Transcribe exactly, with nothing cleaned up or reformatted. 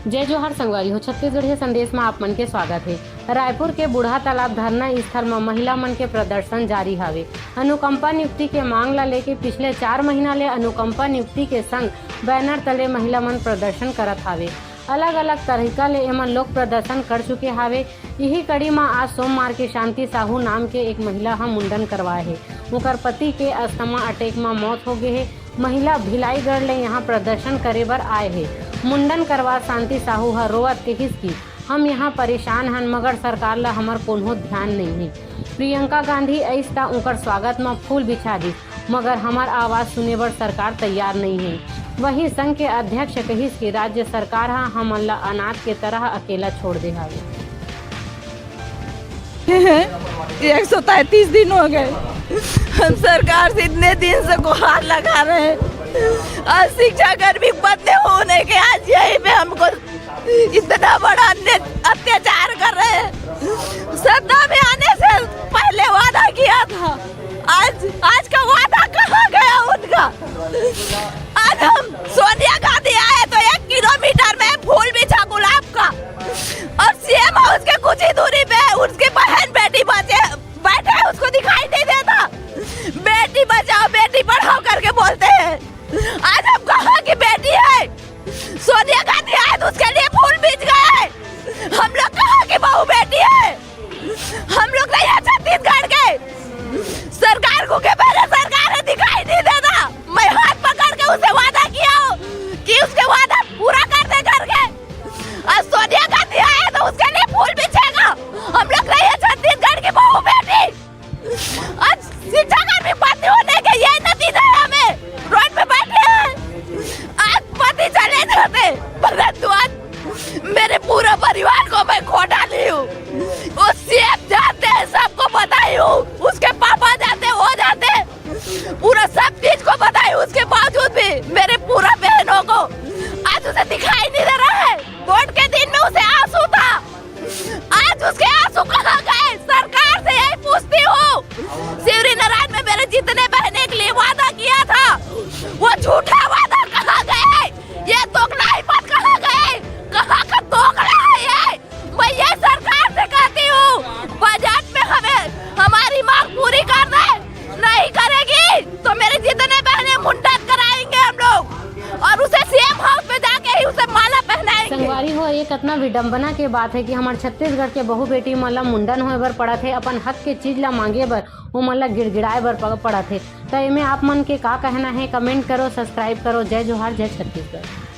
जय जोहार संगवारी हो, छत्तीसगढ़िया संदेश म आप मन के स्वागत हे। रायपुर के बूढ़ा तालाब धरना स्थल म महिला मन के प्रदर्शन जारी हावे। अनुकंपा नियुक्ति के मांग ला लेके पिछले चार महीना ले अनुकंपा नियुक्ति के संग बैनर तले महिला मन प्रदर्शन करत हावे। अलग-अलग तरीका ले एमन लोग प्रदर्शन कर चुके हावे। इही कड़ी म आज सोमवार के शांति साहू नाम के एक महिला ह मुंडन करवाए हे। ओकर पति के अस्थमा अटैक म मौत हो गे हे। महिला भिलाईगढ़ ले यहाँ प्रदर्शन करे बर आए हे। मुंडन करवा शांति साहू ह रोवत कहिस कि हम यहाँ परेशान हन, मगर सरकार ला हमर कोनो ध्यान नइ हे। प्रियंका गांधी अइस त ओकर स्वागत म फूल बिछा दिस, मगर हमर आवाज सुने बर सरकार तैयार नइ हे। वहीं संघ के अध्यक्ष कहिस कि राज्य सरकार ह हमन ला अनाथ के तरह अकेला छोड़ दे हावे। एक सौ तैंतीस दिन हो गए, हम सरकार से इतने दिन से गुहार लगा रहे हैं। और शिक्षा कर्मी पद होने के आज यहीं पे हमको इतना बड़ा अन्य- अत्याचार कर रहे हैं। सत्ता में आने से पहले वादा किया था, आज आज का वादा कहाँ गया उनका? आज हम सोनिया गांधी आए तो एक किलोमीटर में फूल बिछा गुलाब का, और सीएम हाउस के कुछ ही दूरी पे उनकी बहन बेटी बचे बैठे हैं, उसको दिखाई नहीं देता। बेटी बचाओ बेटी पढ़ाओ करके बोलते हैं। आज हम कहाँ की बेटी है? सोनिया गांधी आए तो उसके लिए फूल बिछ गए। हम लोग कहाँ की बहू बेटी है? हम लोग नहीं है छत्तीसगढ़ के। सरकार को के पहले सरकार है, दिखाई नहीं देता। मैं हाथ पकड़ के उसे वादा किया हूँ कि उसके वादा पूरा कर दे करके। और सोनिया गांधी आए तो उसके लिए फूल बिछेगा। हम लोग नहीं है छत्तीसगढ़ की बहू बेटी। आज शिक्षा कर्मी पद होने के ये नतीजा है, हमें रोड पे बैठे हैं। आज पति चले जाते, परंतु आज मेरे पूरे परिवार को मैं खो डाली हूँ। वो सीएम जानते हैं, सबको बताई हूँ, उसके पापा जाते, वो जाते, पूरा सब चीज को बताई, उसके बावजूद भी मेरे पूरा बहनों को आज उसे दिखाई नहीं दे रहा है। वोट के दिन में उसे आंसू था, आज उसके आंसू कहाँ गए? सरकार से यही पूछती हूँ, शिवरी नारायण में मेरे जितने बहने के लिए वादा किया था, वो झूठा वादा कहाँ गए? ये दोगलाईपन कहाँ गए? कहाँ का दोगला है ये? मैं ये सरकार से कहती हूँ, बजट में हमें हमारी मांग पूरी कर दे। नहीं करेगी तो मेरे जितने बहने मुंडन कराएंगे हम लोग, और उसे सीएम हाउस पे जाके ही उसे माला पहनाएंगे। संगवारी हो, ये कतना विडंबना के बात है कि हमर छत्तीसगढ़ के बहू बेटी मन ला मुंडन होए बर पड़त हे, अपन हक के चीज ला मांगे बर ओमन ला गिड़गिड़ाए बर प-, पड़त हे। त एमे आप मन के का कहना है, कमेंट करो, सब्सक्राइब करो। जय जोहार, जय छत्तीसगढ़।